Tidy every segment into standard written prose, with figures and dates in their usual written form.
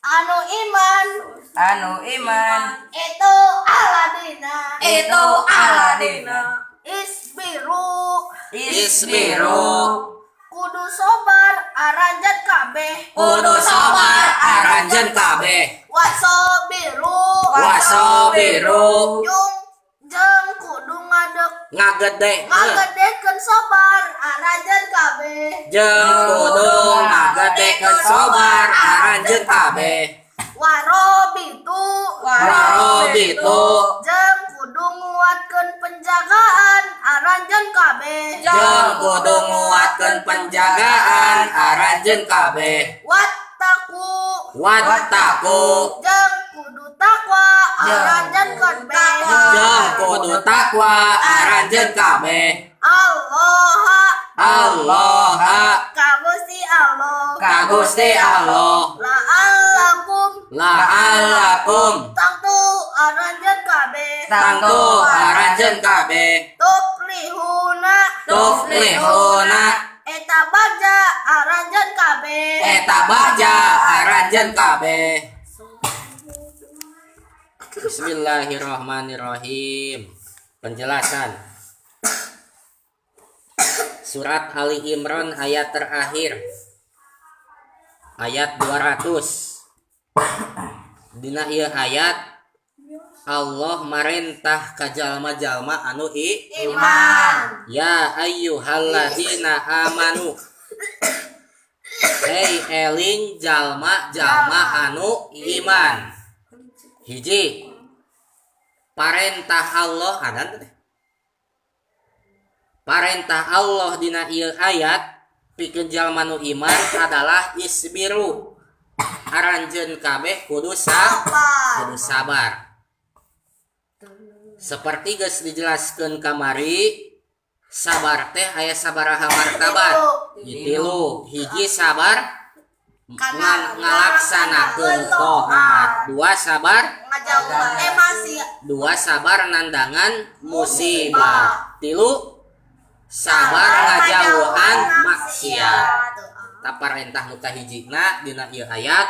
Anu iman. Anu iman. Itu aladina. Itu aladina. Isbiru. Isbiru. Kudu sobar aranjeun kabeh. Kudu sabar aranjeun kabeh. Wasobiru. Wasobiru. Jung jeung kudu ngadeg ngagede ngagedekeun sobar aranjeun kabeh. Jeung kudu ngagedekeun sobar aranjeun kabeh. Warobitu. Warobitu. Jeung kudu nguatkeun penjagaan aranjeun kabeh. Jeung kudu nguatkeun penjagaan aranjeun kabeh. Wattaqu. Wattaqu. Jeung kudu takwa aranjeun kabeh. Jeung kudu takwa aranjeun kabeh. Allah. Allah. Ka Gusti Allah. Ka Gusti Allah. La'allakum. La'allakum. Tangtu aranjeun kabeh. Tangtu aranjeun kabeh. Tuflihuna. Tuflihuna. Eta bagja aranjeun kabeh. Eta bagja aranjeun kabeh. Bismillahirrahmanirrahim. Penjelasan Surat Ali Imran ayat terakhir, ayat 200. Dina ieu ayat Allah marentah ka jalma-jalma anu iman. Ya ayyuhalladzina amanu. Hei eling jalma-jalma anu iman. Hiji, parentah Allah adan teh. Parentah Allah dina ieu ayat pikeun jalma nu iman adalah isbiru. Aranjeun kabeh kudu kudu sabar. Seperti geus dijelaskeun kamari, sabar teh aya sabaraha martabat? Tilu. Hiji, sabar ngalaksanakeun taat. Dua, sabar ngajauhan maksiat. Dua, sabar nandangan musibah. Tilu, sabar ngajauhan maksiat. Tah, parentah nu kahijina dina ieu ayat,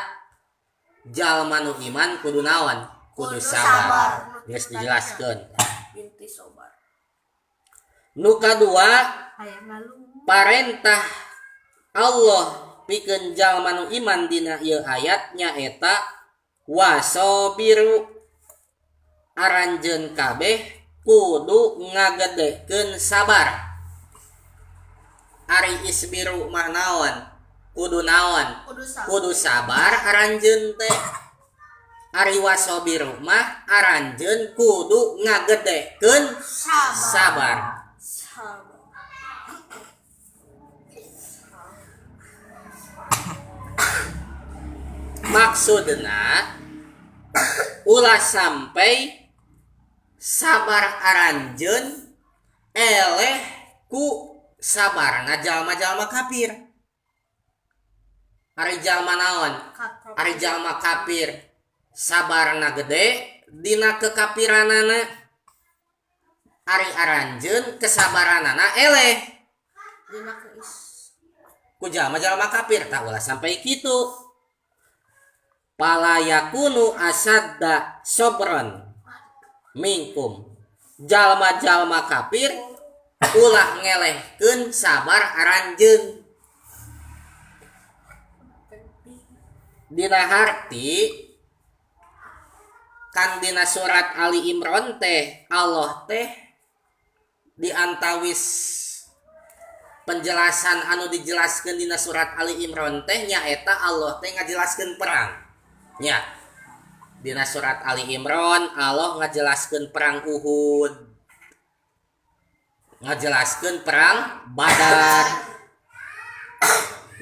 jalma nu iman kudu naon? Kudu Kudu sabar. sabar. Geus dijelaskeun. Inti sobar. Nu kadua, Hayang ngalu. Parentah Allah pikeun jalma nu iman dina ieu ayat nyaeta wasobiru, aranjeun kabeh kudu ngagedekeun sabar. Ari isbiru mah naon? Kudu naon? Kudu sabar. Kudu sabar aranjeun teh. Ari wasobiru mah aranjeun kudu ngagedekeun Sabar. Sabar. Sabar. Maksudna ulah sampai sabar aranjeun eleh ku sabarna jalma-jalma kafir. Ari jalma naon? Ari jalma kafir sabarna gede dina kekafiranana. Ari aranjeun kesabaranana eleh Dina keis. Ku jalma-jalma kafir. Tah, ulah sampai kitu. Fala yakunu asyadda sobron minkum. Jalma-jalma kafir ulah ngelehkeun sabar aranjeun. Dina harti kan dina surat Ali Imran teh Allah teh diantawis penjelasan anu dijelaskeun dina surat Ali Imran teh nyaeta Allah teh ngajelaskeun perang. Nya. Dina surat Ali Imran Allah ngajelaskeun perang Uhud. Ngajelaskeun perang Badar.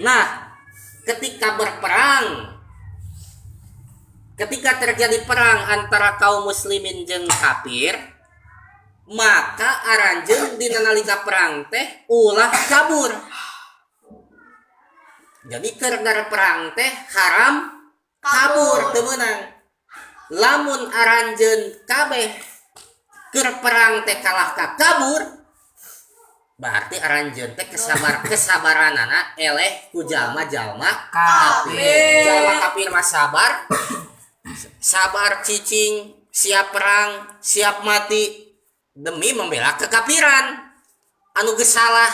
Nah, ketika berperang, ketika terjadi perang antara kaum muslimin jeung kafir, maka aranjeun dina nalika perang teh ulah kabur. Jadi keur perang teh haram kabur, teu meunang. Lamun aranjeun kabeh keur perang teh kalah ka kabur, Berarti aranjeun teh kesabaranana eleh ku jalma-jalma Kafir. Jalma kafir mah sabar. Sabar cicing, siap perang, siap mati demi membela kekafiran. Anu geus salah,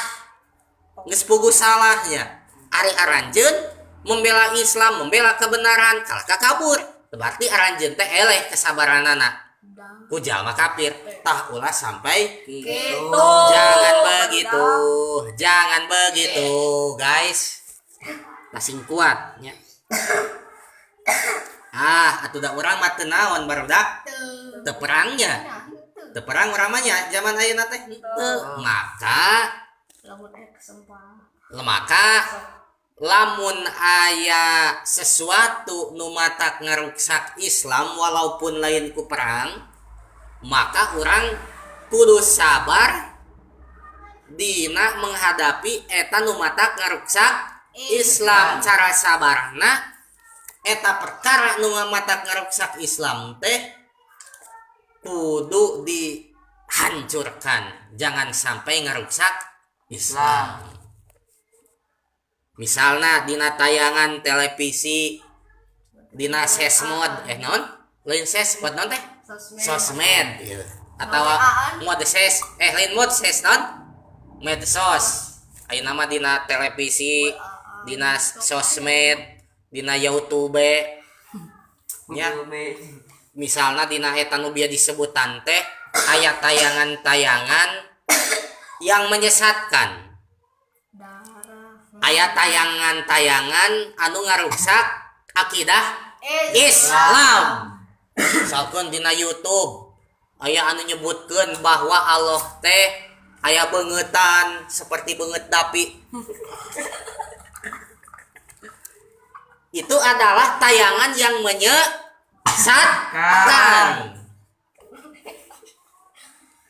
geus puguh salahnya. Ari aranjeun membela Islam, membela kebenaran, kalah ka kabur. Berarti aranjeun teh eleh kesabaranana ku jalma kafir. Tah, ulah sampai gitu. Jangan begitu, jangan begitu, guys. Masing kuat nya. Ah, atuh da urang mah teu naon, barudak? Teu perangnya. Teu perang urang mah nya zaman ayeuna teh. Henteu. Maka Lamun aya kesempatan. Maka lamun aya sesuatu nu matak ngaruksak Islam walaupun lain ku perang, maka urang kudu sabar dina menghadapi eta nu matak ngaruksak Islam. Cara sabarna, eta perkara nu matak ngaruksak Islam teh kudu dihancurkan, jangan sampai ngaruksak Islam. Misalnya dina tayangan televisi, dina sesmod, eh, naon, lain sesmod, naon teh? Sosmed. Sosmed gitu. Atau WA-an. Modses, eh, lain modses, naon, medsos. Ayeuna mah dina televisi, dina sosmed, dina YouTube nya. Misalnya dina eta nu bieu disebutan teh aya tayangan-tayangan yang menyesatkan, Darah. Aya tayangan-tayangan anu ngaruksak akidah Islam. Misalkan dina YouTube aya anu nyebutkeun bahwa Allah teh aya beungeutan seperti beungeut dapi. Itu adalah tayangan yang menyesatkan.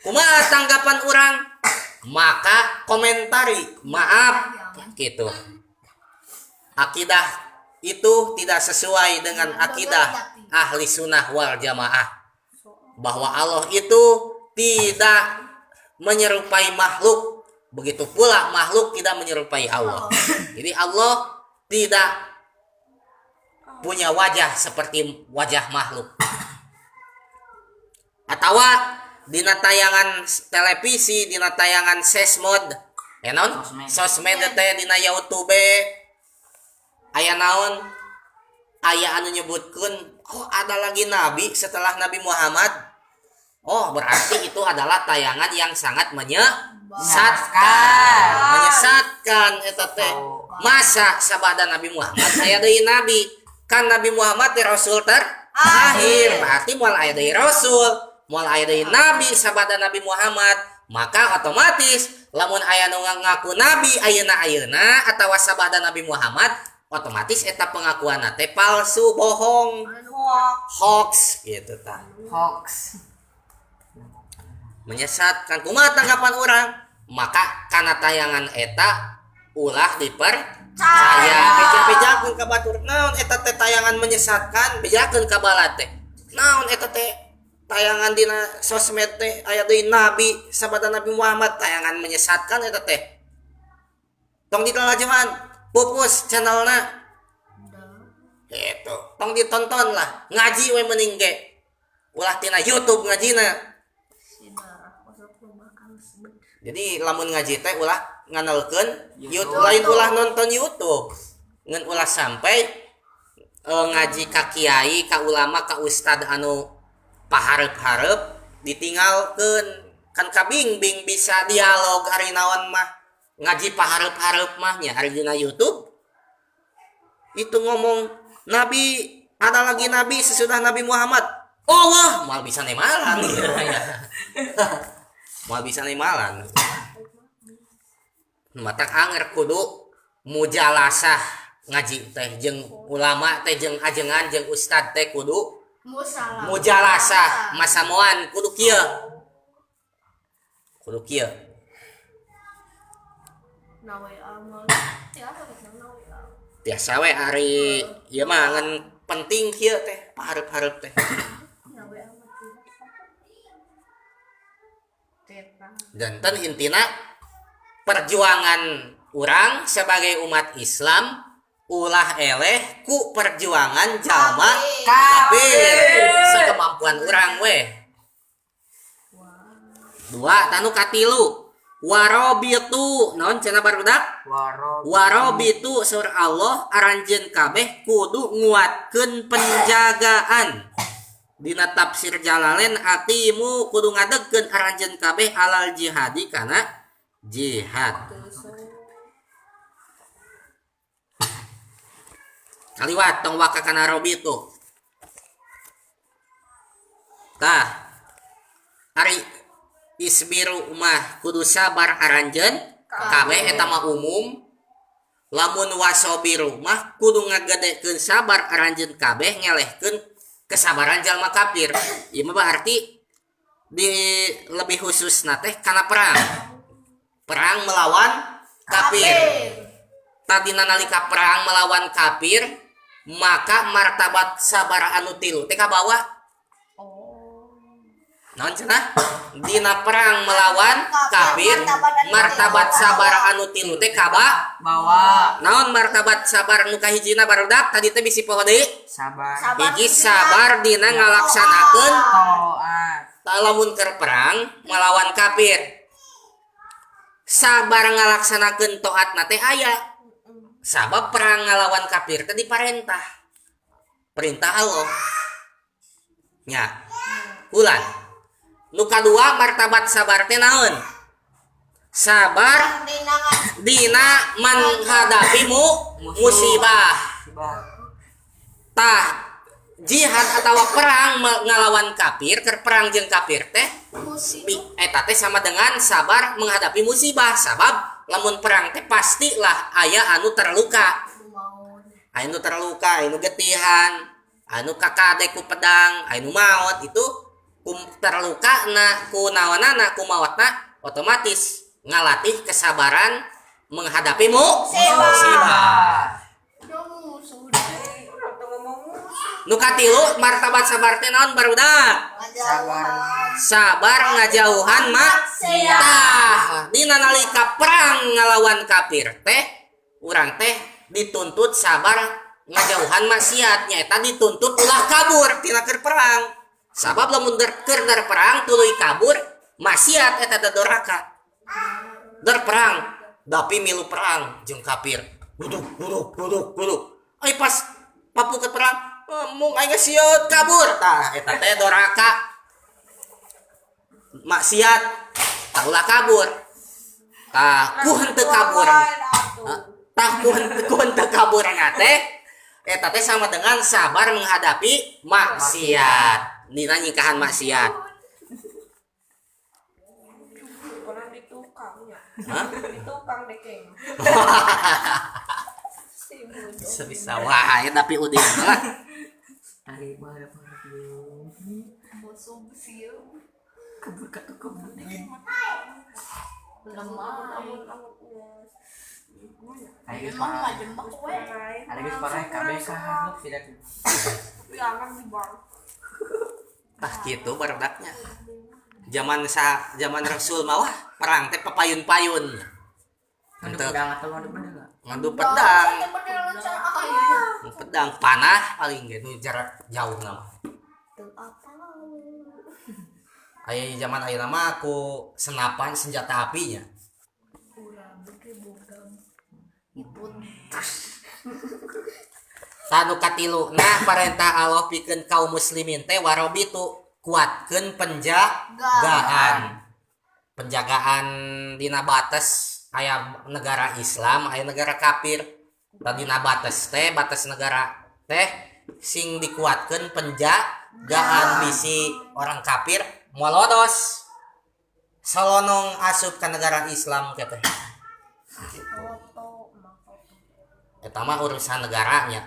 Kumaha tanggapan orang? Maka komentari, maaf gitu. Akidah itu tidak sesuai dengan akidah ahli sunnah wal jamaah. Bahwa Allah itu tidak menyerupai makhluk. Begitu pula makhluk tidak menyerupai Allah. Jadi Allah tidak punya wajah seperti wajah makhluk. Atau dina tayangan televisi, dina tayangan sesmod, ya naon? Sosmed. Sosmed teh, dina YouTube aya naon? Aya anu nyebutkeun, oh, ada lagi nabi setelah Nabi Muhammad. Oh, berarti itu adalah tayangan yang sangat menyesatkan. Menyesatkan eta teh. Masa sabada Nabi Muhammad aya deui nabi? Kan Nabi Muhammad teh rasul terakhir. Berarti moal aya deui rasul, moal aya deui nabi sabada Nabi Muhammad. Maka otomatis lamun aya nu ngaku nabi ayeuna-ayeuna atawa sabada Nabi Muhammad, otomatis eta pengakuan teh palsu, bohong, hoax gitu tah. Hoax. Menyesatkan. Kumaha tanggapan orang? Maka karena tayangan eta ulah dipercaya. Beja-bejakeun ka batur, naon eta teh tayangan menyesatkan, bejakeun ka balad teh. Naon eta teh tayangan dina sosmed teh aya deui nabi sabada Nabi Muhammad, tayangan menyesatkan eta teh. Tong ditalajeman, pupus channelna. Gitu. Tong ditonton lah, ngaji we mending ge. Ulah tina YouTube ngajina. Si darah masuk rumah halus bener. Jadi lamun ngaji teh ulah nganalkeun YouTube, lain ulah nonton YouTube. Ngan ulah sampai ngaji ka kiai, ka ulama, ka ustad anu pahareup-hareup ditinggalkeun. Kan kabingbing bisa dialog ari naon mah. Ngaji pahareup-hareup mah nya ari dina YouTube. Itu ngomong nabi, ada lagi nabi sesudah Nabi Muhammad. Oh wah, moal bisa nemalan ya. Moal bisa nemalan. Matak anger kudu mujalasah ngaji teh jeung ulama teh, jeung ajengan, jeung ustad teh kudu Musalah. Mujalasah masamuan kudu kieu. Kudu kieu. Na WA mah. Ya apa kita na WA. Biasa we ari ieu mah ngan penting kieu teh pahareup-hareup teh. Na WA mah tidak. Teta. Janten intina Perjuangan urang sebagai umat Islam ulah eleh ku perjuangan jalma kafir sekemampuan urang weh. Dua tanu katilu warobitu naon cenah barudak warobitu sur Allah aranjeun kabeh kudu nguatkeun penjagaan. Dina tafsir Jalalain atimu kudu ngadegkeun aranjeun kabeh alal jihadi kana jihad. Kaliwat tong waka kana robitu. Tah ari isbiru mah kudu sabar aranjeun kabeh eta mah umum. Lamun wasobiru mah kudu ngagedekeun sabar aranjeun kabeh ngelehkeun kesabaran jalma kafir. Ieu mah berarti di lebih khususna teh kana perang. Perang melawan kafir. Tadina nalika perang melawan kafir maka martabat sabar anu tilu teh kabawa. Naon cenah? Dina perang melawan kafir martabat sabar anu tilu teh kaba bawa. Naon martabat sabar nu kahijina barudak tadi teh bisi poho deui? Sabar. Hiji sabar dina ngalaksanakeun taat. Tah lamun keur perang melawan kafir sabar ngalaksanakeun taatna teh aya. Sabab perang ngalawan kafir teh diparentah. Perintah Allah. Nya. Ulan. Nu kadua martabat sabar teh naon? Sabar dina menghadapi musibah. Tah jihad atawa perang ngalawan kafir, keur perang jeung kafir teh eta teh sama dengan sabar menghadapi musibah. Sabab lamun perang teh pastilah aya anu terluka. Aya nu terluka, aya nu getihan, anu kakade ku pedang, aya nu maot itu kum terluka na ku naonana ku maotna otomatis ngalatih kesabaran menghadapi musibah. Nu katilu martabat sabar teh naon barudak? Sabar ngajauhan maksiat. Tah dina nalika perang ngalawan kafir teh urang teh dituntut sabar ngajauhan maksiat nyaeta dituntut ulah kabur tina keur perang. Sabab lamun keur perang tuluy kabur maksiat eta teh doraka. Der perang dapi milu perang jeung kafir. Guduk guduk guduk guduk. Ai pas papukeut perang mung aing sieun kabur. Tah eta teh doraka. Maksiat tah ulah kabur. Tah ku henteu kabur. Tah ku henteu kabur teh eta teh sama dengan sabar menghadapi maksiat. Nina nyingkahan maksiat. Orang di tukangnya. Hah? Di tukang dekeng. Bisa wae tapi udin lah. Tarik barang. Musuh sieu. Kebur ka kebur. Lemah. Ayo Emang ngajembak we. Ada geus parah kabeh ka tidak. Jangan di bar. Tah kitu barudaknya. Zaman zaman Rasul mah wah perang teh papayun-payun. Ngadu pedang atau ngadu pedang? Ngadu pedang. Pedang panah paling ge nu jarak jauh nama. Aya zaman ayeuna mah ku senapan senjata apinya. Tanu katilu nah parentah Allah pikeun kaum muslimin teh warobitu kuatkeun penjagaan. Penjagaan dina batas aya negara Islam, aya negara kafir. Tadina batas teh batas negara teh sing dikuatkeun penjagaan bisi orang kafir molodos salonong asup ka negara Islam teh. Eta mah urusan negaranya.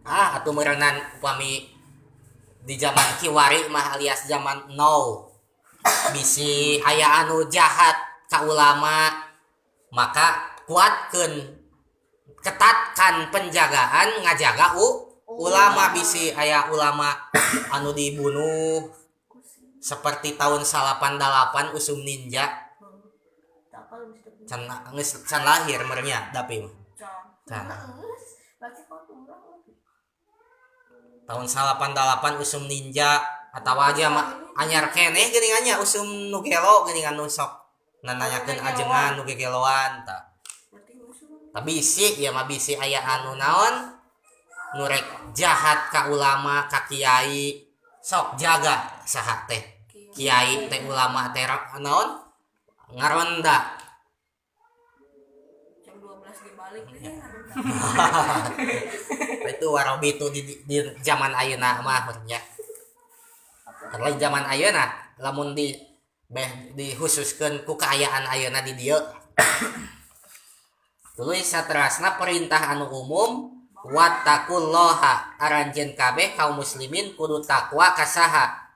Ah atuh meureunan upami di zaman kiwari mah alias zaman now bisi aya anu jahat ka ulama maka kuatkeun ketatkan penjagaan ngajaga ulama bisi aya ulama anu dibunuh seperti tahun 88 usum ninja. Can geus can lahir merenya Dapi mah. Can. Can. Berarti kau urang. Tahun 88 usum ninja atawa aja mah anyar keneh geuningan nya usum nu gelo geuningan nu sok nananyakeun ajengan nu gegeloan tah. Berarti musuh. Tapi bisi ieu mah bisi aya anu naon nu rek jahat ka ulama ka kiai sok jaga saha teh kiai teh ulama teh naon ngaronda. Jam 12 ge balik deh. Itu warobi itu di zaman ayeuna mah nya. Karena zaman ayeuna lamun di beh dikhususkeun ku kaayaan ayeuna di dieu. Tuluy saterasna perintah anu umum wattaqullaha aranjeun kabeh kaum muslimin kudu takwa ka saha?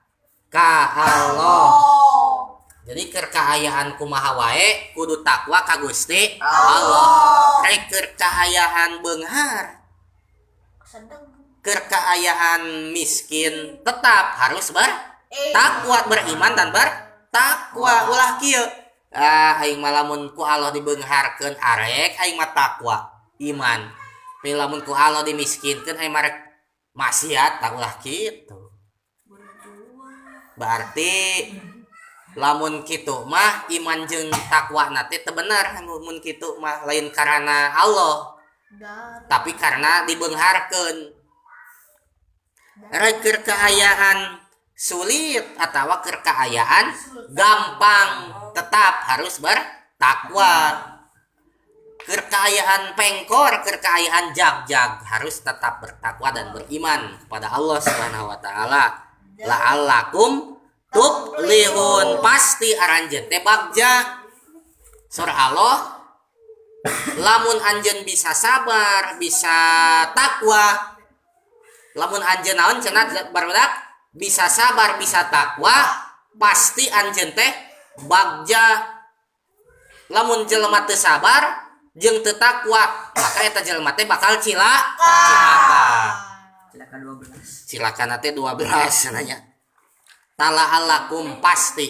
Ka Allah. Jadi keur kaayaan kumaha wae kudu takwa ka Gusti Allah. Rek keur kaayaan beunghar, keur kaayaan miskin tetap harus bertakwa, beriman dan bertakwa. Ulah kieu. Ah aing mah lamun ku Allah dibeungharkeun arek aing mah takwa, iman. Tapi lamun ku Allah dimiskinkeun aing mah rek maksiat, tah ulah kitu. Berarti lamun kitu mah iman jeung takwa na teh teu bener mun kitu mah lain karena Allah tapi karena dibeungharkeun. Rek keur kaayaan sulit atawa keur kaayaan gampang tetap harus bertakwa. Keur kaayaan pengkor, keur kaayaan jag-jag harus tetap bertakwa dan beriman kepada Allah Subhanahu wa taala. La'allakum tuflihun, pasti aranjeun teh bagja. Surah Allah lamun anjeun bisa sabar, bisa takwa. Lamun anjeun naon cenah barudak bisa sabar, bisa takwa, pasti anjeun teh bagja. Lamun jelema teu sabar jeung teu takwa, maka eta jelema teh bakal cilaka. Cilaka 12. Cilakana teh 12 nanya. Tala'alakum pasti.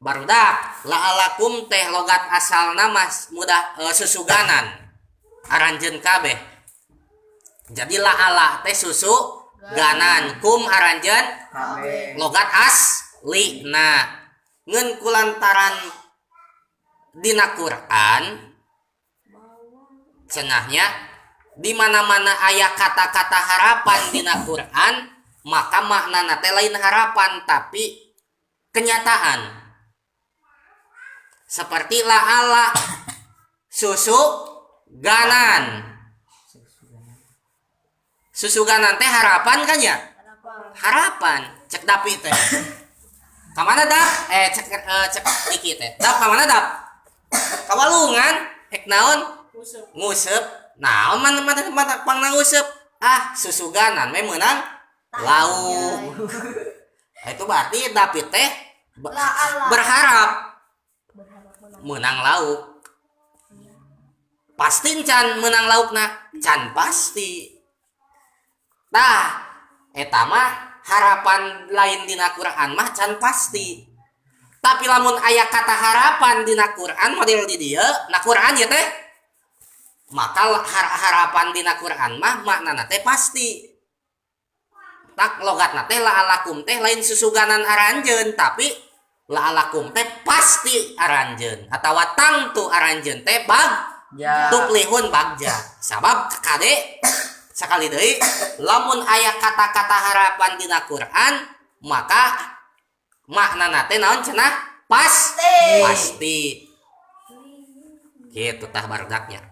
Barudak la'alakum teh logat asalna mas mudah susuganan. Aranjeun kabeh. Jadi la'ala teh susu ganan kum aranjeun kabeh. Logat aslina. Ngeun kulantaran dina Quran cenahnya di mana-mana aya kata-kata harapan dina Quran maka maknana teh lain harapan tapi kenyataan. Seperti la'ala susu ganan. Susu ganan teh harapan kan ya? Harapan. Cek Dapi teh. Ka mana Dap? Cek cek Diki teh. Dap ka mana Dap? Ka walungan. Ek naon? Nguseup. Nguseup. Naon mana mana mana pangna nguseup? Ah, susuganan we meunang lauk. Nah, itu berarti Dapi teh berharap menang lauk. Pasti can menang laukna, can pasti. Tah, eta mah harapan lain dina Quran mah can pasti. Tapi lamun aya kata harapan dina Quran model di dieu, na Quran ieu teh, maka harapan dina Quran mah maknana teh pasti. Tak logatna teh la'alakum teh lain susuganan aranjeun, tapi la'alakum teh pasti aranjeun atawa tangtu aranjeun teh bag Ja. Tuflihun bagja. Sabab kade sakali deui lamun aya kata-kata harapan dina Quran maka maknana teh naon cenah? Pasti. Pasti. Kitu tah barudaknya.